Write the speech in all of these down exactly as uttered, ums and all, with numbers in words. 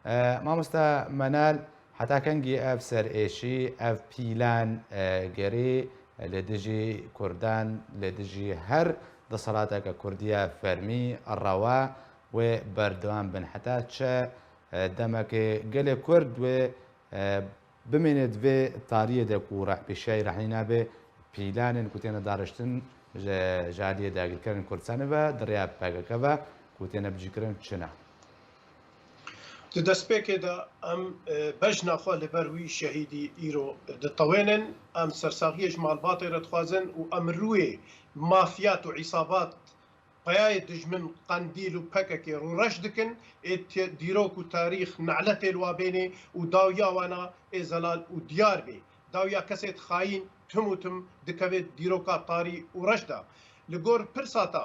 E, mamoste Menal, heta kengî ev serêşî, ev pîlan, e, gerî li dijî Kurdan, li dijî her desthilateke Kurdiya fermî, rewa wê berdewam bin? Heta çi, e, demekê gelê Kurd wê, e, bimîne di vê tariyê de ku rehpêşiyayî rehnî nabe, pîlanên ku têne dariştin ji, ji aliyê dagirkerên Kurdistanê ve di rêya P K K ve ku têne bicîkirin çi ne? Di destpêkê de em, e, bejna xwe li ber wî şehîdî îro ditewênin. Em sersaxiyê ji malbatê re dixwazin û em rûyê mafyat û îsabat peyayê dijmin Qendîl û P K K rûreş dikin, ê te-, dîrok û tarîx neletê li wa bênê û dawiya wana ê zelal û diyar bê. Dawiya kesê xayîn tim û tim dikeve dîroka tarî û reş de. Li gor pirsa te,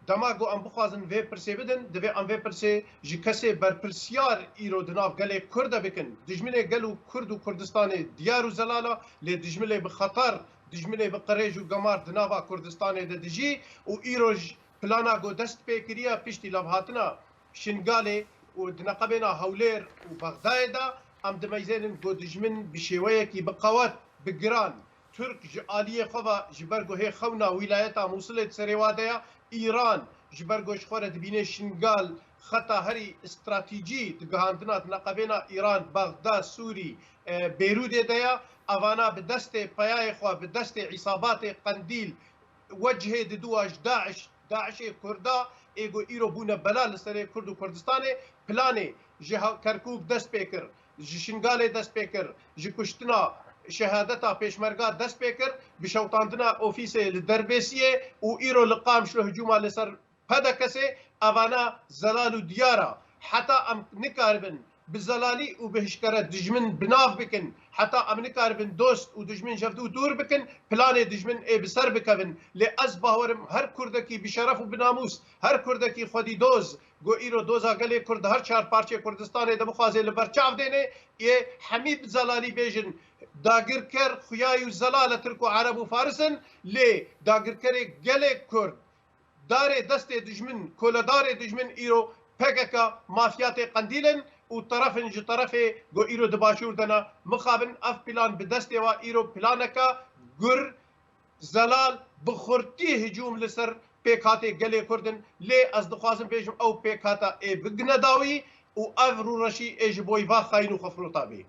dema ku em bixwazin vê pirsê bidin, divê em vê pirsê ji kesê berpirsiyar îro di nav gelê Kurd de bikin. Dijminê gel û Kurd û Kurdistanê diyar û zelal e, lê dijminê bi xeter, dijminê bi qirêj û gemar di nava Kurdistanê de dijî û îro ji plana ku dest pê kiriye piştî levhatina Şingalê û di neqebêna Hewlêr û Bexdayê de, em dimeyzênin ku dijmin bi şêweyekî bi qewet, bi giran, Tirk ji aliyê xwe ve ji ber ku hê xewna wîlayeta Mûsilê di serê wa de ye, Îran ji ber ku ji xwe re dibîne Şingal xeta herî stratejî di gihandina di neqebêna Îran, Bexda, Sûrî, e, Bêrûdê de ye. Evana bi destê peyayê xwe, bi destê îsabatê Qendîl, wecihê diduwa ji DAIŞ, DAIŞê Kurda, ê ku îro bûne bela li serê Kurd û Kurdistanê, planê ji ha-, Kerkûk dest pê kir, ji Şingalê dest pê kir, ji kuştina şehadeta pêşmerga dest pê kir, bi şewtandina ofîsê li Derbêsiyê û îro li Qamişlo hicûma li ser P D K S'ê, evana zelal û diyar e. Heta em nikaribin bi zelalî û bi hişkere dijmin bi nav bikin, heta em nikaribin dost û dijmin ji hev dû dûr bikin, planê dijmin ê bi ser bikevin. Lê ez bawerim her Kurdekî bi şeref û bi namûs, her Kurdekî xwedî doz, ku îro doza gelê Kurd di her çar parçeyê Kurdistanê de bixwaze li ber çav dêne, ê hemî bi zelalî bêjin, dagirker xuyayî û zelal e, Tirk û Ereb û Faris in, lê dagirkerê gelê Kurd, darê destê dijmin, koledarê dijmin îro P K K, mafyatê Qendîl in û terefin ji terefê ku îro di başûr de ne. Mixabin ev plan bi destê wa îro planeke gur, zelal, bi xurtî hicûm li ser pêkhatê gelê Kurd in. Lê ez dixwazim bêjim, ew pêkhata ê bigine dawî û ev rûreşî ê ji bo va xayîn û xwe firota bê.